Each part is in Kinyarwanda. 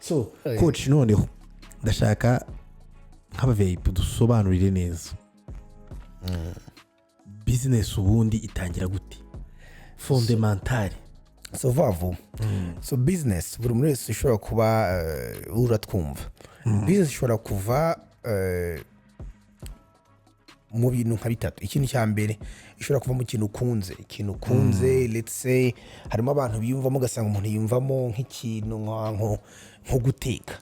So coach, noneho ndashaka nk'aba VIP dusobanurire neza business ubundi itangira gute, fondamentale. So vuba vuba, so business, buri muntu wese ushobora kuba uratwumva, business ishobora kuva mu bintu nka bitatu. Ikintu cya mbere, ishobora kuva mu kintu ukunze. Ikintu ukunze, let's say harimo abantu biyumvamo, ugasanga umuntu yiyumvamo nk'ikintu nko guteka,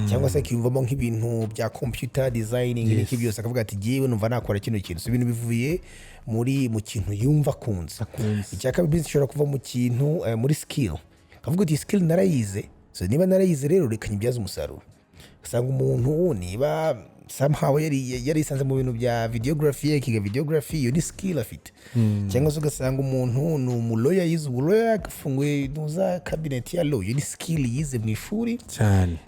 cyangwa se akiyumvamo nk'ibintu bya computer designing n'iki byose, akavuga ati: "Jyewe numva nakora kino kintu." So ibintu bivuye mu kintu yumva akunze. Akunze. Icya kabiri, business ishobora kuva mu kintu muri skill, akavuga uti: "Skill narayize, so niba narayize rero, reka nyibyaze umusaruro." Usanga umuntu niba somehow yarisanze mu bintu bya videography, akiga videography, iyo ni skill afite. Cyangwa se ugasanga umuntu ni umuloya, yize ubuloya, afunguye nuza cabinet ya law, iyo ni skill yize mu ishuri.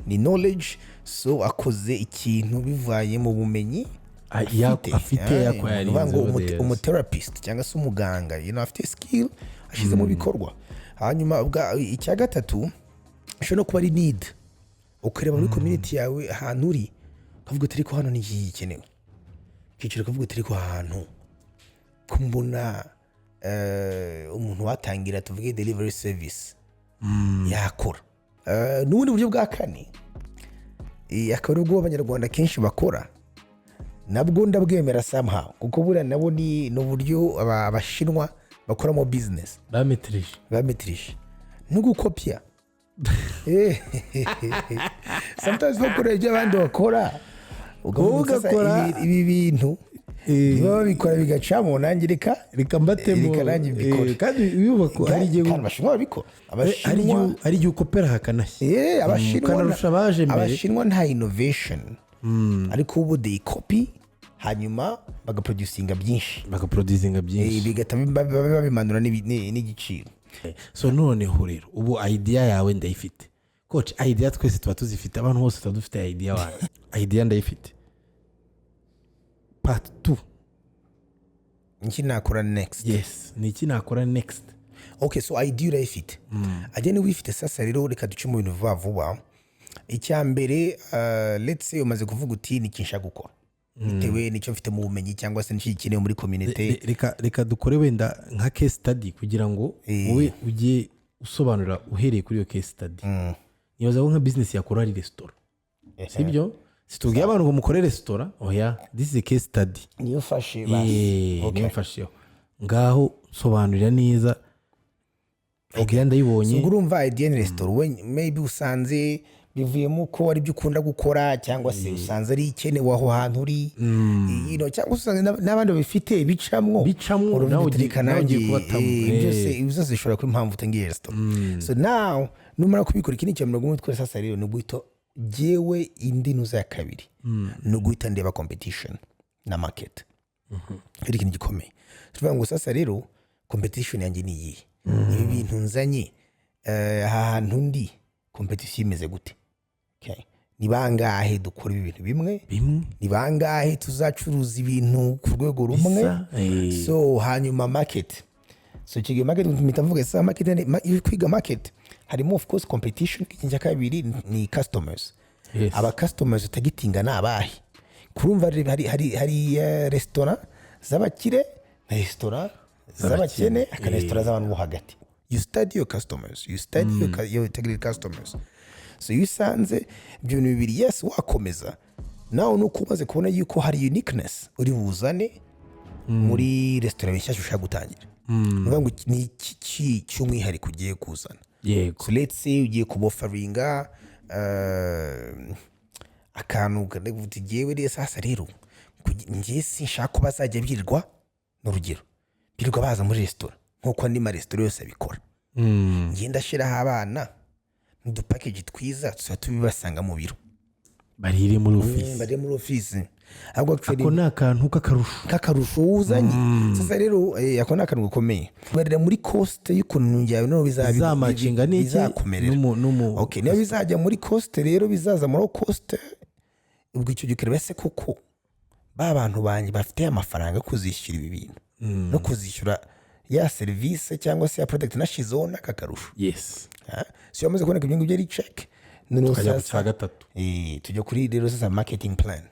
Ni knowledge. So akoze ikintu bivaye mu bumenyi afite Ah, ni ukuvuga ngo yakwayarinze. Umutherapist cyangwa se umuganga, afite skill ashyize mu bikorwa. Hanyuma icya gatatu ishobora no kuba ari need, ukareba muri community yawe ahantu uri, ukavuga uti: "Ariko hano ni iki gikenewe?" Ukicara ukavuga uti: "Ariko ahantu ko mbona umuntu watangira, tuvuge, delivery service yakora." N'ubundi buryo bwa kane, akaba ari ubwo Abanyarwanda kenshi bakora, nabwo ndabwemera somehow, kuko buriya nabo ni uburyo Abashinwa bakoramo business. Bametirije. Bametirije no gukopya. Sometimes bakora ibyo abandi bakora, ukavuga uti: "Sasa ibi bintu niba babikora bigacamo, nanjye reka reka mbatemo." Reka nanjye mbikore. Kandi yubako hari igihe Kandi Abashinwa babikora. hari igihe Abashinwa hari igihe ukopera hakanashya. Abashinwa ukanarusha abaje mbere. Abashinwa nta innovation, ariko ubu they copy, hanyuma bagaproducinga byinshi. Bagaproducinga byinshi. Bigahita babimanura n'igiciro. So noneho rero ubu idea yawe ndayifite, coach. Idea twese tuba tuzifite, abantu bose tuba dufite idea wawe. Idea ndayifite, part 2. Iki nakora next? Yes, ni iki nakora next? Okay, so idea urayifite, idea niba uyifite, sasa rero reka duce mu bintu vuba vuba. Icya mbere, let's say umaze kuvuga uti: "Ni iki nshaka gukora bitewe n'icyo mfite mu bumenyi, cyangwa se n'icyo gikenewe muri community." Reka dukore wenda nka case study kugira ngo wowe ujye usobanura uhereye kuri iyo case study. Nibaza ko nka business yakora ari resitora, sibyo? Situbwiye abantu ngo mukore resitora, oya, this is a case study. Niyo ufashe. Niyo mfasheho. Ngaho sobanurira neza, idea ndayibonye. So urumva idea ni resitora, we maybe usanze bivuyemo ko ari byo ukunda gukora, cyangwa se usanze ari ikenewe aho hantu uri, cyangwa se usanze n'abandi babifite bicamwo. Bicamwo, Uravuga nawe uti: "Reka nawe ugiye nanjye," kubatamo. Byose, ibi byose bishobora kuba impamvu utangiye resitora. So now numara kubikora, iki ni icya 13. Sasa rero ni uguhita jyewe indi ntuza ya kabiri, ni uguhita ndeba competition na market. Ari ikintu gikomeye. Tuvuga ngo sasa rero competition yanjye ni iyihe? Ibi bintu nzanye, aha hantu ndi, competition imeze gute? Okay. Ni bangahe dukora ibi bintu bimwe? Bimwe. Ni bangahe tuzacuruza ibintu ku rwego rumwe? Bisa. So hanyuma market. So icyo gihe market mpita mvuga, sasa market iyo uri kwiga market harimo of course competition. Ikintu cya kabiri ni customers. Aba customers utagitinga ni abahe? Kurumva hari resitora z'abakire na resitora z'abakene, hakaba resitora z'abantu bo hagati. You study your customers, you study your target customers. So iyo usanze ibyo bintu bibiri, yes, wakomeza. Nawe nuko umaze kubona yuko hari uniqueness uri buzane muri resitora nshyashya ushaka gutangira, ni ukuvuga ngo ni iki cy'umwihariko ugiye kuzana? So let's say ugiye kubofferinga akantu uti: "Jyewe rero sasa rero njye sinshaka ko bazajya birirwa, n'urugero, birirwa baza muri resitora nk'uko andi maresitora yose abikora. Njye ndashyiraho abana n'udupackage twiza tuzajya tubibasanga mu biro." Barire muri ofisi. Bari muri ofisi ahubwo actually. Ako ni akantu k'akarusho. K'akarusho wuzanye. Sasa rero ako ni akantu gakomeye, barira muri cost y'ukuntu yawe noneho Bizamatchinga n'iki? bizakumerera. N'umu Okay, niba bizajya muri cost rero, bizaza muri cost, ubwo icyo gihe ukareba ese koko ba bantu banjye bafite amafaranga yo kuzishyura ibi bintu no kuzishyura ya serivisi cyangwa se ya product nashyizeho n'aka karusho? Ah, so iyo wamaze kuboneka ibyo ngibyo ari check. Noneho Tukajya ku sasa cya gatatu. Tujya kuri rero sasa marketing plan.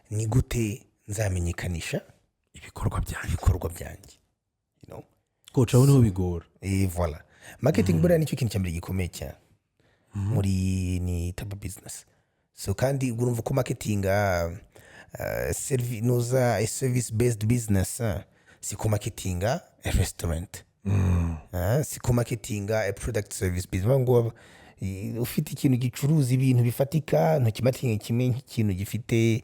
Ni gute nzamenyekanisha ibikorwa byanjye? Ibikorwa byanjye. Coach, aho niho bigora. Voilà, marketing buriya nicyo kintu cya mbere gikomeye cyane muri ni type of business. So kandi urumva ko marketing nuza a service based business, si ko marketing a restaurant, si ko marketing a product service business. Bavuga ngo ufite ikintu gicuruza ibintu bifatika, ntukimarketing kimwe nk'ikintu gifite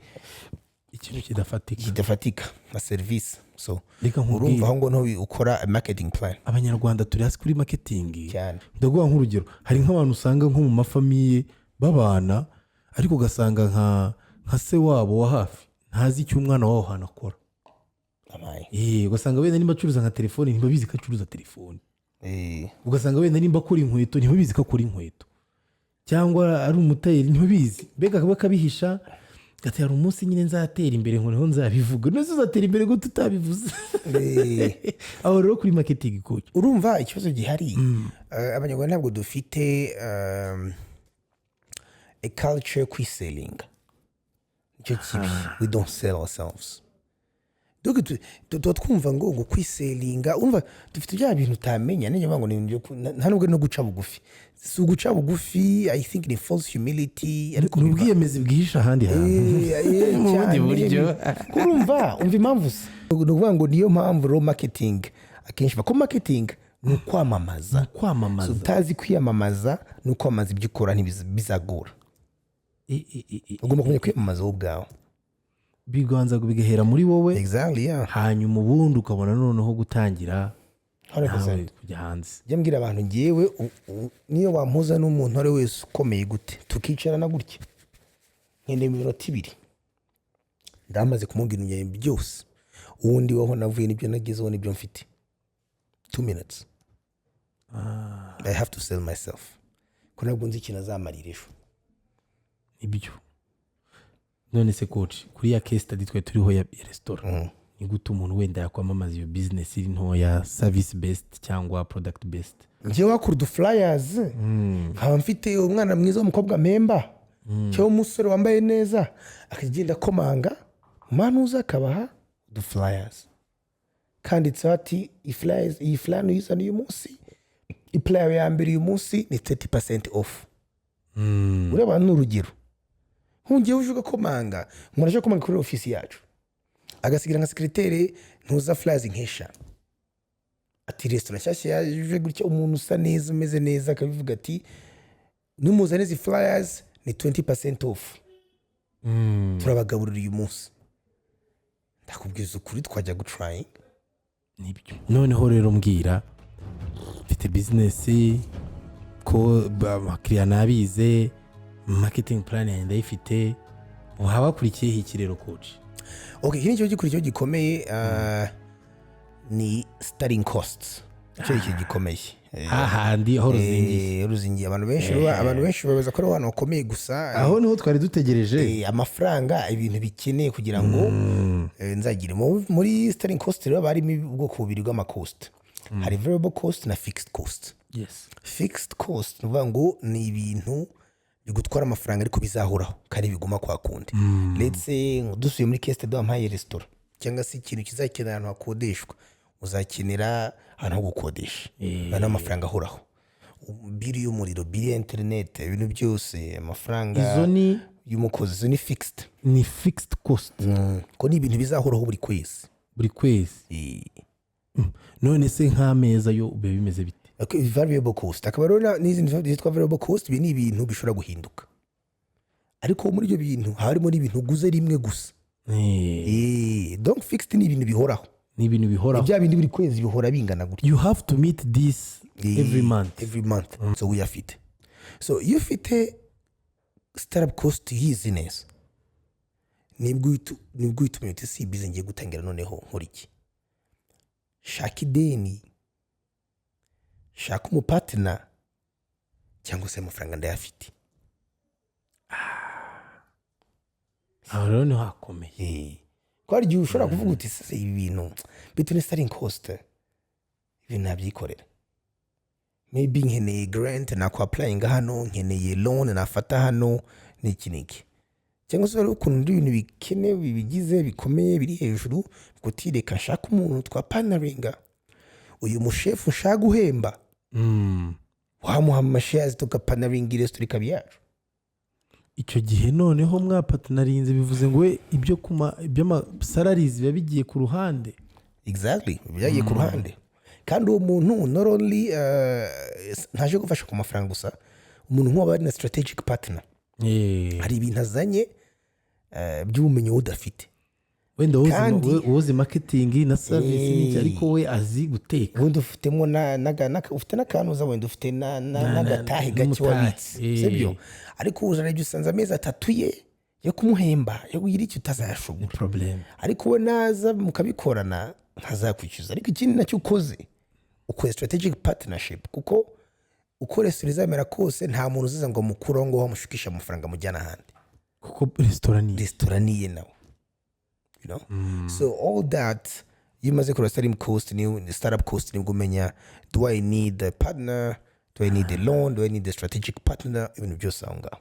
ikintu kidafatika. Kidafatika nka serivisi. So Reka nkubwire. urumva aho ngo niho ukora marketing plan. Abanyarwanda turi hasi kuri marketing. Cyane. Ndaguha nk'urugero, hari nk'abantu usanga nko mu mafamille babana, ariko ugasanga nka se wabo wa hafi ntazi icyo umwana wabo hantu akora. Abaye. Ugasanga wenda nimba acuruza nka telefone, ntibabizi ko acuruza telefone. Ugasanga wenda nimba akora inkweto, ntibabizi ko akora inkweto, cyangwa ari umutayeri, ntibabizi. Mbega akaba akabihisha, ati: "Hari umunsi nyine nzatera imbere ngo niho nzabivuga." None se uzatera imbere gute utabivuze? Aho rero kuri marketing, coach. Urumva ikibazo gihari, Abanyarwanda ntabwo dufite a culture yo kwisellinga. Nicyo kibi, we don't sell ourselves. Donc tuba twumva ngo kwisellinga, urumva dufite bya bintu utamenya. Niyo ngo ni ibintu nta nubwo ari no guca bugufi, si uguca bugufi, I think ni false humility, ariko Ni ubwiyemezi bwihishe ahandi hantu. Mu bundi cyane. buryo. Urumva, umva impamvu se, ni ukuvuga ngo niyo mpamvu rero marketing akenshi, ko marketing ni ukwamamaza. Kwamamaza. So, utazi kwiyamamaza ni ukwamamaza ibyo ukora, ntibizagora. Ugomba kumenya kwiyamamaza wowe ubwawe. Biganza bigahera muri wowe. Exactly, yeah. Hanyuma ubundi ukabona noneho gutangira 100%. nawe kujya hanze. Njya mbwira abantu, ngewe niyo wampuza n'umuntu uwo ari we wese ukomeye gute, tukicarana gutya, nkeneye iminota 2, ndamaze kumubwira ibintu byose, uwundi waho navuye n'ibyo nagezeho n'ibyo mfite. 2 minutes. I have to sell myself, ko ntabwo nzi ikintu azamarira ejo. Nibyo. None se coach, kuri ya case study twari turiho ya resitora, ni gute umuntu wenda yakwamamaza iyo business iri ntoya, service based cyangwa product based? Njyewe wakora uduflyers, nkaba mfite umwana mwiza w'umukobwa mpemba cyangwa umusore wambaye neza, akagenda akomanga manuza, akabaha uduflyers kanditseho ati: "Iyi flyer nuyizana uyu munsi, iflyer ya mbere uyu munsi ni 30% off." Ureba, ni urugero, nkungiye uje ugakomanga, umuntu aje komanga kuri ofisi yacu, agasigira nka secretary ntuza flyers nk'eshanu, ati: "Resitora nshyashya yaje gutya." Umuntu usa neza, umeze neza, akabivuga ati: "Nimuzane izi flyers ni 20% off, turabagaburira uyu munsi." Ndakubwiza ukuri, twajya gutryinga. Nibyo. Noneho rero mbwira, mfite business, ko abakiriya nabize, marketing plan yanjye ndayifite, ubu haba hakurikiyeho iki rero, coach? Okay, iki ni ikibazo gikurikiyeho gikomeye, ni starting costs. Icyo ni ikintu gikomeye. Hahandi aho ruzingiye. Ruzingiye. Abantu benshi babaza ko ari ahantu hakomeye gusa. Aho niho twari dutegereje. Amafaranga, ibintu bikeneye kugira ngo nzagire muri starting cost. Rero haba harimo ubwoko bubiri bw'amacost: hari variable cost na fixed cost. Fixed cost ni ukuvuga ngo ni ibintu bigutwara amafaranga ariko bizahoraho kandi biguma kwa kundi. Let's say dusuye muri case study wampaye, resitora cyangwa se ikintu kizakenera ahantu hakodeshwa, uzakenera ahantu ho gukodesha. Ayo ni amafaranga ahoraho: bill y'umuriro, bill ya interineti, ibintu byose, amafaranga Izo ni y'umukozi. Izo ni fixed. Ni fixed cost. Ko ni ibintu bizahoraho buri kwezi. Buri kwezi. None se nk'ameza yo biba bimeze bite? Okay, variable cost akaba rero n'izindi zitwa variable cost. Ibi ni ibintu bishobora guhinduka, ariko muri ibyo bintu haba harimo n'ibintu uguze rimwe gusa. Donc fixed ni ibintu bihoraho. Ni ibintu bihoraho. Bya bindi buri kwezi bihora bingana gutya. You have to meet this every month. Every month. So uyafite, so iyo ufite startup cost yizi neza, nibwo uhita umenya uti: "Si bize ngiye gutangira, noneho nkora iki?" Shaka ideni, shaka umupartner, cyangwa se amafaranga ndayafite. Aho rero niho hakomeye. Ko hari igihe ushobora kuvuga uti: "Sese ibi bintu bitewe na starting cost, ibintu nabyikorera." Maybe nkeneye grant nakwa-applyinga hano, nkeneye loan nafata hano, n'iki n'iki, cyangwa se hariho ukuntu ibintu bikenewe bigize bikomeye biri hejuru, kutireka nshaka umuntu twapartneringa, uyu mushefu nshaka guhemba, wamuha amashares tugapartneringa resitora ikaba iyacu. Icyo gihe noneho mwapartnerinze, bivuze ngo we ibyo kuma iby'amasalaries biba bigiye ku ruhande. Exactly, byagiye ku ruhande. Kandi uwo muntu not only ntaje gufasha ku mafaranga gusa, umuntu nk'uwo aba ari na strategic partner. Hari ibintu azanye by'ubumenyi wowe udafite. Wenda wowe uzi wowe uzi marketing na service n'iki, ariko we azi guteka. Wenda ufitemo ufite n'akantu, wenda ufite n'agatahe gake n'umutahe. wabitse. Sibyo? Ariko uzarebye usanze amezi 3 ye yo kumuhemba, yo kugira icyo, utazayashobora. Problem. Ariko we naza mukabikorana, ntazakwishyuza. Ariko ikindi nacyo ukoze, ukoze strategic partnership, kuko uko resitora izamera kose, nta muntu uziza ngo mukureho ngo wamushukishe amafaranga amujyana ahandi. Kuko resitora ni Resitora niye nawe. So all that, iyo umaze kureba starting cost, ni startup cost, nibwo umenya: do I need a partner? Do I need a loan? Do I need a strategic partner? Ibintu byose aho ngaho.